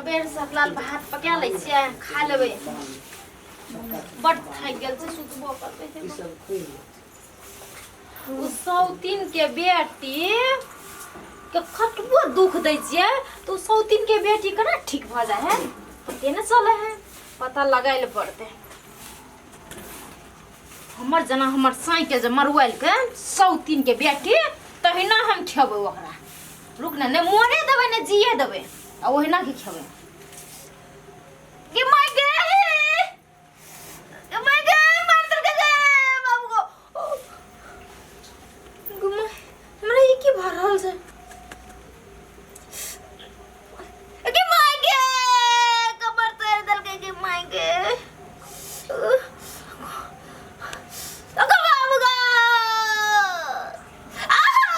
बेर सकलाल भात पका लै छियै, खा लेबै। बड थाकि गेल छै, सुतबो करबै। ओ सौतीन के बेटी के कतबो दुख दै छियै तऽ ओ सौतीन के बेटी केना ठीक भऽ जाइ है, पते नहि चलै है। पता लगाय लए पड़तै। हमर जेना हमर साँइके जे मरुआइलके सौतीन के बेटी, तहिना हम खेबै ओकरा। रुक ने, नहि मरे देबै ने जिए देबै, आ ओहिना के खेबै। गे माय गे, गे माय गे, मार देलकै गे बाबू गो। गे माय, हमरा ई की भऽ रहल छै? गे माय गे, कमर तोड़ि देलकै। गे माय गे, अगो बाबू गो, आहा,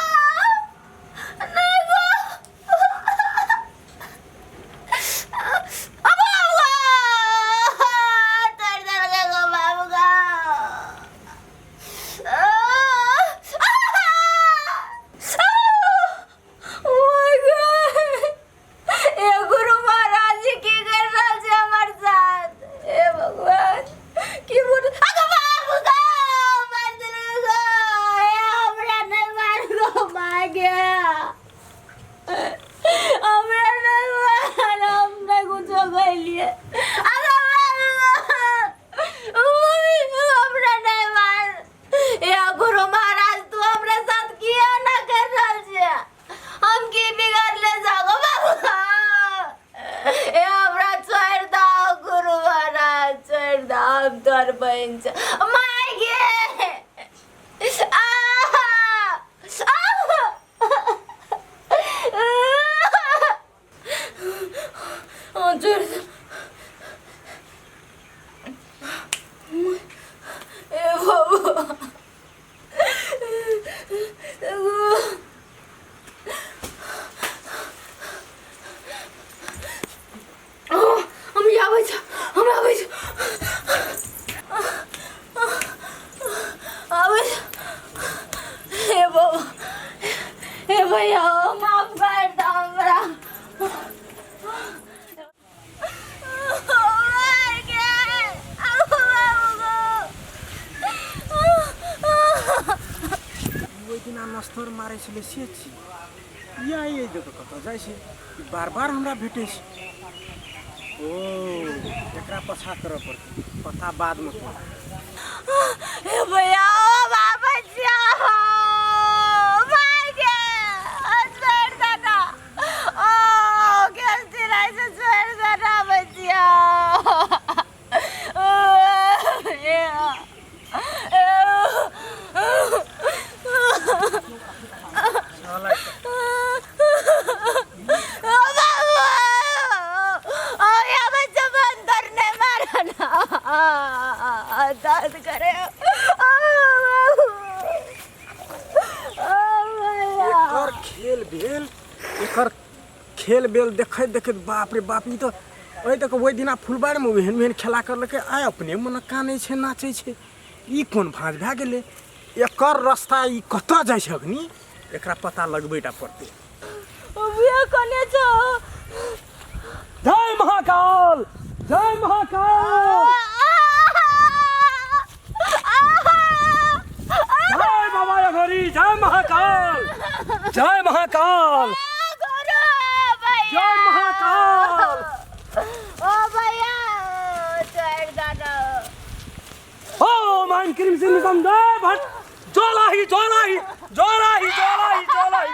नहीं गो, अबो बाबू गो, तोड़ि देलकै गो बाबू गो। Oh my God! हे गुरु महाराज जी, की कर रहल छै हमर साथ? हे भगवान, की बोल? अगो बाबू गो, मार देलकै गो। हे, हमरा नहि मार गो माय गे, हमरा नहि मार, हम नहि कुछो कहलियै। अगो बाबू गो, मम्मी, हमरा नहि मार। हे गुरु महाराज, तू हमरा साथ किया ना कर रहल छै? हम की बिगड़ले जागो बाबू? ए, हमरा छोड़ दो गुरु महाराज, छोड़ दो, हम तोर बहन छ। माय गे, आहा! आहा! छोड़ दो। ए बाबू, हम आबै छी, हम आबै छी, आबै छी। हे बाबा, हे भैया, माफ कर दो हमरा। ओहि दिना नस्तोर मारै छलै से छी या ये जगह कतऽ जाइ छै? ई बार बार हमरा भेटै छै। ओ एकरा पछा करऽ पड़तै, पता बादमे पड़तै। हे भैया, ओ बाबा जी, मार के छोड़ देना। ओ गेल राय से छोड़ देना बचिया। दर्द करे। एकर खेल भेल, एकर खेल बेल देखैत देखैत, बाप रे बाप, ई तऽ ओहि तक ओहि दिना फुलबाड़ीमे ओहन ओहन खेला करलकै, आइ अपने मने कानै छै, नाचै छै। ई कोन भाँज भए गेलै? एकर रास्ता ई कतऽ जाइ छै अखनी एकरा पता लगबै टा पड़तै। कने छौ? जय महाकाल, जय महाकाल, जय बाबा अघोरी, जय महाकाल, जय महाकाल, जय महाकाल। ओ भैया, छोड़ दादा। ओ मान क्रीम सिंह निकम जय भट्ट ज्वालाही ज्वालाही ज्वालाही ज्वालाही ज्वालाही।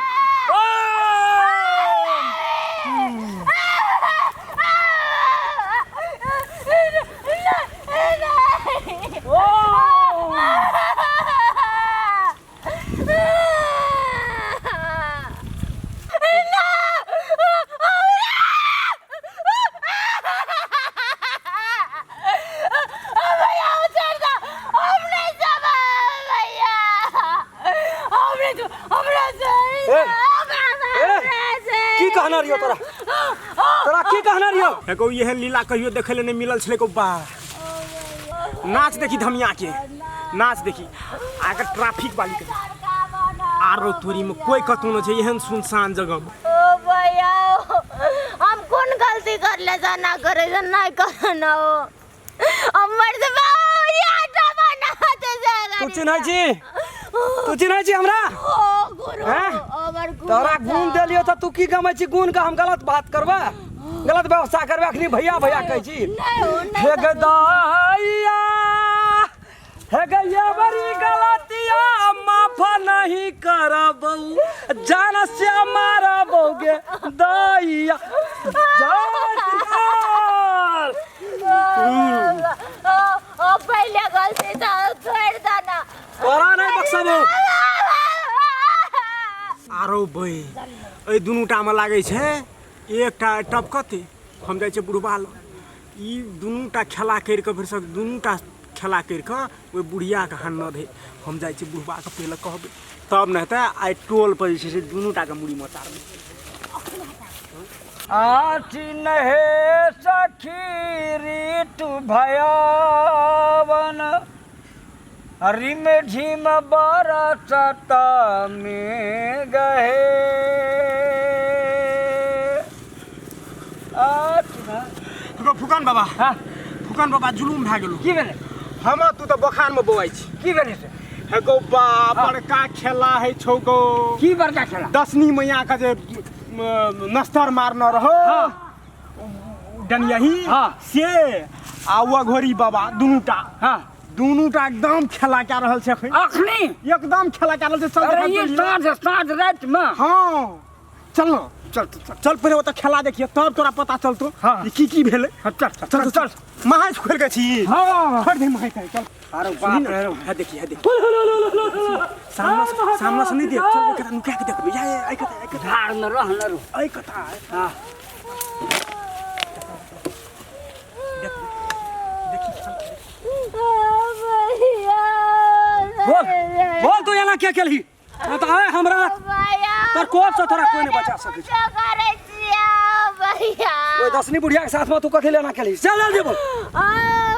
ओम ए, की कहना रहियो तोरा? तोरा की कहना रहियो? एगो एहन लीला कहियो देखै लए नहि मिलल छलै। को बा नाच देखी, धमिया के नाच देखी। आकर ट्रैफिक वाली के आरो तोरी में कोई कतौ न छै एहन सुनसान जगह में। ओ भैया, हम कोन गलती कर ले जाना करे से नहीं करना हो हमर से या जमाना ते तू चिन्है छी? तू चिन्है छी हमरा? ओ गुरु हैं? हमर गुरु तोरा गुण देलियो तऽ तू की गमै छी गुण के? हम गलत बात करबै, गलत व्यवस्था करबै? अखनी भैया भैया कहै छी। नहीं हो नहीं। हे गदैया, हे गैया, बड़ी गलतिया माफ नहीं करबौ, जान से मारबौ गे दैया। जय श्री। ओ पहले गलती तो छोड़ देना। तोरा नहीं बख्शबौ। आरो बै, एहि दुनूटामे लागै छै एकटा टपकतै। हम जाइ छियै बुढ़बा लग। ई दुनूटा खेला करि कऽ, भरिसक दुनूटा खेला करि कऽ ओहि बुढ़ियाके हान दे। हम जाइ छियै बुढ़बाके, पहिले कहबै तब ने हेतै। आइ टोल पर जे छै से दुनूटाके मुड़ी मचारबै। आठी नहे सखी ऋतु भयावन, रिम झिम बरसत मेघ हे। आठी गो फुकन बाबा। हाँ। फुकन बाबा, जुलुम भए गेलौ। की भेलै? हम तू तऽ बखानमे बौआइ छी। की भेलै से? हे गो बा, बड़का खेला है छौ गो। की बड़का खेला? दसनी मैया के जे नस्तर मारने रहो डनियही से आ ओ अघोरी बाबा दुनूटा दुनूटा एकदम खेला कए रहल छै अखन। अखनी? एकदम खेला कए रहल छै। चल। अरे देखा ये चलिए। साँझ साँझ राति में? हाँ, चल न। चल चल चल। चल, पहिले ओतऽ खेला देखिए तब तोरा पता चलतो कि की की भेलै। हाँ, चल चल। चल चल, महाज खोल के छी। हाँ। छोड़ दे महाज के, चल। अरे सुनी बाप न, रे। हाँ देखिए, हाँ देखिए, सामना से, सामना से नहीं देख। चल, कता नुका के देखबे। या या, आई कता, आई कता। धार में रह न रो। आई कता। हाँ। देख, देखी, चल। बोल बोल, तू एना क्या केलही? नहीं तऽ आइ हमरा तोर कोप से तोरा कोई नहीं बचा सकै छै। करै छियै भैया। ओहि दसनी बुढ़िया के साथ में तू कथी लेना केलही? चल जल्दी बोल।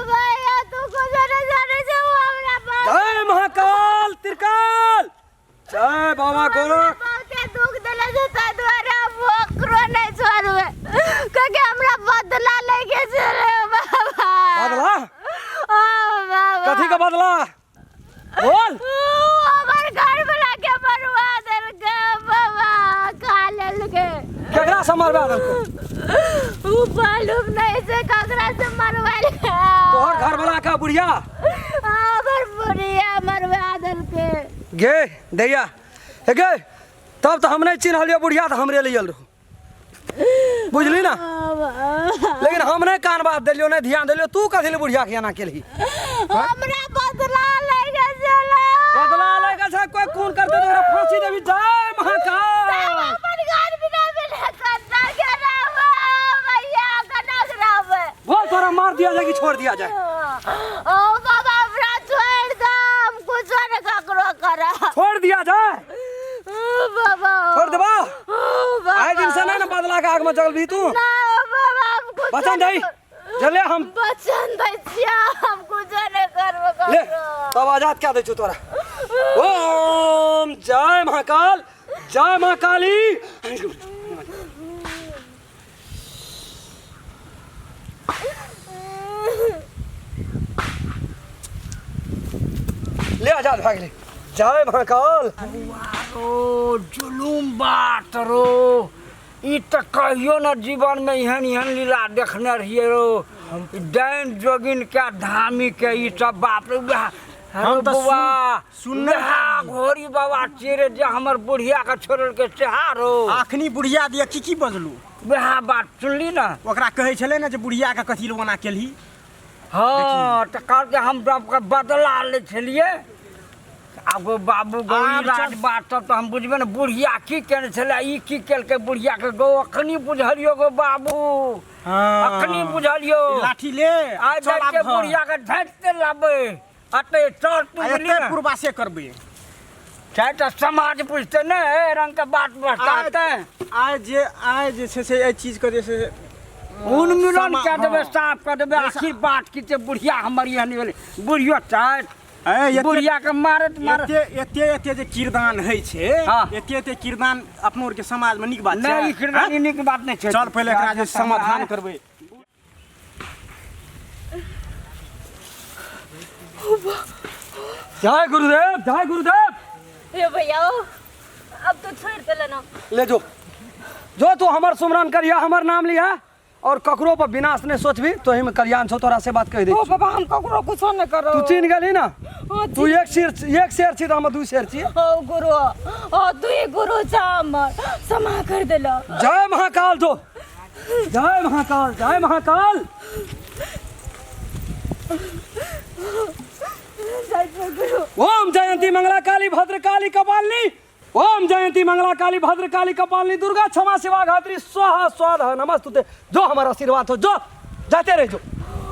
भैया, तू कुछ नहीं जाने छै, वो हमरा बहुत जय महाकाल त्रिकाल, जय बाबा गोरख। बहुते दुख देले छै, ताहि दुआरे हम ओकरो नहि छोड़बै, कियाकि हमरा बदला लैके छै रे बाबा। बदला? ओ बाबा। कथी के बदला, बोल। ऊ हमर घर वाला के मरवा देलकै बाबा, खा लेलकै। केकरा से मरवा देलको? ऊ मालूम नहीं छै ककरा से मरवेलकै। तोहर घर वाला का बुढ़िया? हमर बुढ़िया मरवा देलकै। गे दैया, हे गे, तब तऽ हम नहि चिन्हलियो। बुढ़िया तऽ हमरे लिए रहू, बुझली ना? लेकिन हम नहि कान बात देलियो, नहि ध्यान देलियो। तू कथी ले बुढ़िया के एना केलही? हमरा बदला लैके छलै। बदला लैके छै? कोई खून करते तो ओकरा फांसी देबी। जय महाकाल। अपन घर बिना बिना कन्ना के रहबै भैया, कन्ना के रहबै? बोल, तोरा मार दिया जाए कि छोड़ दिया जाए? ओ बाबा, हमरा छोड़ दे, हम कुछो नहीं ककरो करब। छोड़ दिया जाए? ओ बाबा। छोड़ देबा? ओ बाबा। आए दिन से नहीं ना बदला के आग में जगल भी तू? ना बाबा, हम कुछो वचन नहीं दई जले हम। वचन दै छियै, हम कुछो नहीं करबै ले। ककरो। तब आजाद क्या दै छौ तोरा। ओम जय महाकाल, जय माँ काली। ले, आजाद भए गेलै। जय महाकाल। ओ जुलूम बात रो, ई तऽ कहियो न जीवन में एहन एहन लीला देखने रहियै रो। डाइन जोगिन के धामी के ई सब, बाप रे बा। हम तऽ बौआ सुनने वएह घोड़ी बाबा चेरे जे हमर बुढ़िया के छोड़ल के सेहा रो। अखनी बुढ़िया दिया की की बजलू? वएह बात सुनली ना? ओकरा कहै छलै ने जे बुढ़िया के कथी लए ओना केलही। हाँ, तऽ कहलकै हम सबके बदला लै छलियै। आब गो बाबू गो, ई आब चल। राज बात सब तऽ हम बुझबे ने। बुढ़िया की केने छलै, ई की केलकै बुढ़िया के गो, अखनी बुझलियो गो बाबू, अखनी बुझलियो। लाठी ले। आइ चल आब जाके घर। बुढ़िया के झाँटते लाबै अते। चल तू। आ बुझली एते ने? पूर्वासे करबै। चाहे तऽ समाज बुझतै ने, एहि रंग के बात बता। आइ जे छै से एहि चीजके जे छै से उन्मूलन कऽ देबै, हाँ। साफ कऽ देबै। आखिर बात की छै? बुढ़िया हमर एहन भेलै, बुढ़ियो चाहे ए, एते- बुढ़िया के मारत मारत एते एते एते जे किरदान होइ छै हाँ। एते एते किरदान अपनो आरके समाज में नीक बात छै नहि ई किरदानी नीक बात नहि छै चल पहिले एकरा जे समाधान करबै जय गुरुदेव जय गुरुदेव हे भैया ओ, अब तो छोड़ देले ना ले जो जो तू हमर सुमरन करिया हमर नाम लिया और ककरो पर विनाश नहीं सोचबी तो ही में कल्याण छौ तोरा से बात कह दे ओ बाबा हम ककरो कुछो नहीं करो तू चिन्ह गेली ना हाँ, तू एक शेर छी तो हम दू शेर छी ओ गुरु ओ तू ही गुरु छा हमर क्षमा कर देला जय महाकाल जो जय महाकाल जय महाकाल जय गुरु ओम जयंती मंगला काली भद्र काली कपालिनी ओम जयंती मंगला काली भद्र काली कपालिनी दुर्गा क्षमा शिवा घात्री स्वाहा स्वाधा नमस्तुते जो हमारा आशीर्वाद हो जो जाते रहे जो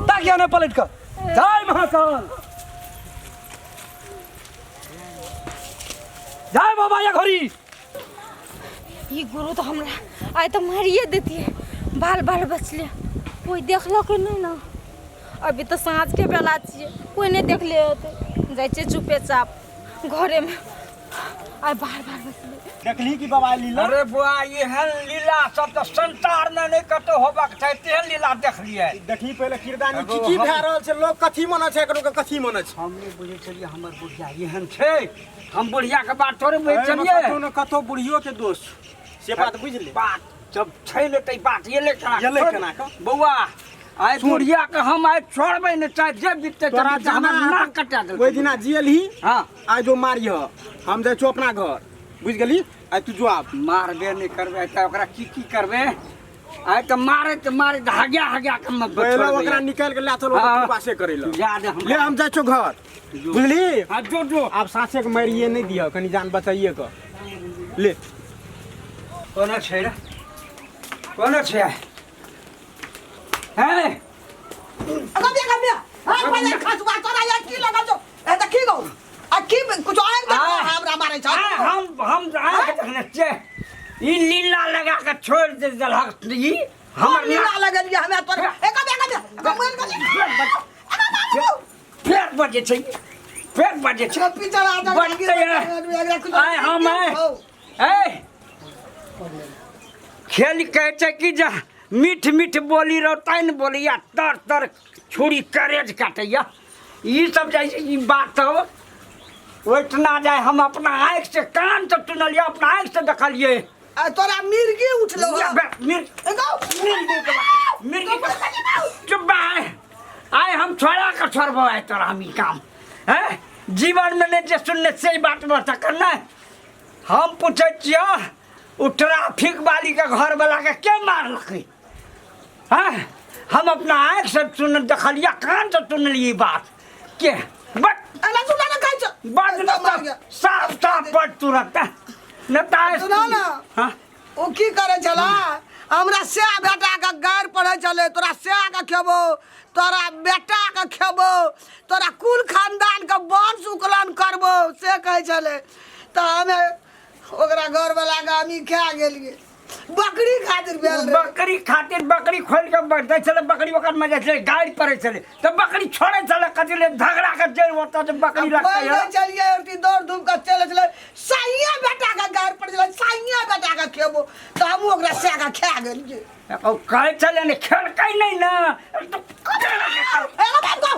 ताकि नहीं पलट कर जय महाकाल जय बाबा या घड़ी ई गुरु तो हमरा आइ तो मारिए देतिए बाल बाल बचले कोई देखलक नहीं ना अभी तो साँझ के बेला छियै कोई नहीं देखले होतै जाइ छियै चुपे चाप घरेमे आइ बाल बाल बचले देखली कि बाबा लीला अरे बुआ एहन लीला सब तऽ संसार में नहि कतौ होबाक चाही तेहन लीला देखलियै देखी पहिले किरदानी एगो की की हम- भए रहल छै लोग कथी मने छै एकरो के कथी मने छै हम नहि बुझै छलियै हमर बुढ़िया एहन छै हम बुढ़िया के बात थोड़े बुझै एहिमे छलियै कतौ ने कतौ बुढ़ियो के दोष छै। से बात बुझि ले बात जब छै ने तऽ ई बात एलै केना एलै छोड़। केना कऽ? बौआ आइ सुन। बुढ़िया के हम आइ छोड़बै नहि चाहे जे बीतते तोरा बीतते, हमर जाना नाक कटा देलकै ओहि दिना जियलही हाँ आइ जो मारिह हम जाइ छियौ अपना घर बुझि गेली आइ तू जो आब मारबे नहि करबै तऽ ओकरा की की करबै आइ तऽ मारैत मारैत हग्या हग्या के हम पहिले छोड़बै। ओकरा निकालि के लए चल ओकर हाँ। पासे करै लए याद है हमरा। ले हम जाइ छियौ घर बुझली हाँ जो जो आब साँचे के मारिए नहि दिह कनि जान बचाइए कऽ ले कोना छै रे कोना छै हैं गम्या गम्या हां पहिले खसुआ तोरा यार की लगल छौ ए त की गौ आ की कुछ आइ देख आय। हमरा मारै छौ आय हम आय के देखने छियै ई लीला लगा के छोड़ दे देलहक ई हमर हमर लीला नाक लगलियै हमे तोरा ए गम्या गम्या गम्या गम्या फेर बजे छै फेर बजे छै पीछा आ जा बजते है। आय हम आय ए खेल कहै छै कि जे मीठ मीठ बोली रहो तैं ने बोलैया तर तर छुरी करेज काटैया ई सब जाइ छै ई बात सब ओहिठिना जाय हम अपना आँखि से कान से सुनलियै अपना आँखि से देखलियै आ तोरा मिर्गी उठलो हँ मिर्गी ए गौ मिर्गी चुप बा आय हम छोड़ा के छोड़बो आय तोरा हम ई काम हैं जीवन में नहीं जे सुनने से बात बता करना हम पूछै छियौ ओ ट्रैफिक वाली के घर वाला के के मारलकै हैं हम अपना आँखि से सुन देखलियै कान से सुनलियै ई बात के बट एना सुना ना खाइ छौ बड न मार गया। साफ साफ बड तुरंत न तऽ सुना ना। हाँ ओ की करै छला हमरा सएह बेटाके गारि पढ़ै छलै तोरा सएहके खेबौ तोरा बेटाके खेबौ तोरा कुल खानदानके वंश उकलन करबौ से कहै छलै तऽ हमे ओकरा घरवलाके हमही खा गेलियै बकरी खातिर भेल रहै बकरी खातिर बकरी खोल के दै छलै बकरी ओकर में जाइ छलै गारि पड़ै छलै तऽ बकरी छोड़ै छलै कथी ले झगड़ा के जड़ ओतऽ जे बकरी खोलि रखै दै छलियै औरती दौड़ धूप के चलै छलै साइया बेटाके गारि पड़ै छलै साइया बेटाके खेबो तऽ हमहूँ ओकरा सएह के खा गेलियै ओ कहै छलै ने खेलकै नहि ने ए बाप गौ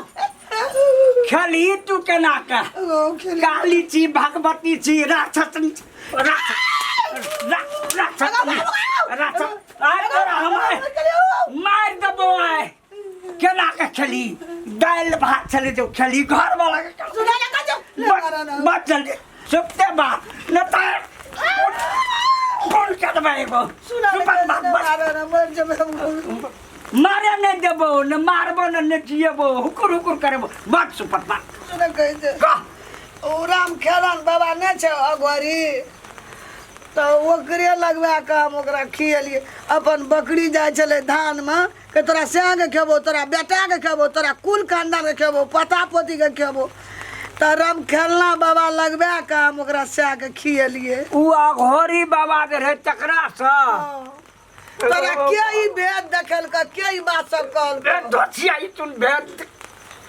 खेलही तू केना के ओ खेली काली छी भगवती छी राक्षस राक्षस राक्षस आइ तोरा हम मारि देबो आइ केना के खेली दालि भात छलै जो खेली घरवाला के सुना ना काजो बच जल्दी सुपते बा न त फोन कर देबै एगो सुना सुपत बा बस मर जेबै हम मारे नहि देबो न मारबो न ने जियबो हुकुर हुकुर करबो बच सुपत बा सुना कहै छै कह ओ राम खेलन बाबा नहि छै अघोरी तऽ ओकरे लगवा कऽ हम ओकरा खिएलियै अपन बकरी जाइ छलै धानमे के तोरा सएहके खेबौ तोरा बेटाके खेबौ तोरा कुल खानदानके खेबौ पोता पोतीके खेबौ तऽ राम खेलना बाबा लगवा कऽ हम ओकरा सएहके खिएलियै उ अघोरी बाबा जे रहै तकरासँ तोरा के ई भेद देखेलक के ई बात सब कहलक दोसिया ई तुन भेद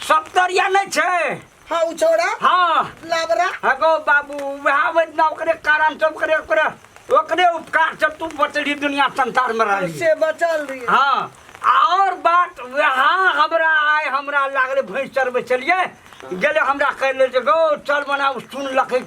सप्तरिया नहि छै हाँ उ छौड़ा हाँ लाबरा हगो बाबू वएह वैतना ओकरे कारण सब ओकरे ओकरे ओकरे उपकार सब तू बचली दुनिया संसार में रहली से बचल रही हाँ और बात वहाँ हमरा आय हमरा लागले भैंस चरबै छलियै गेलै हमरा कहले जे गौ चल बना सुन लखै।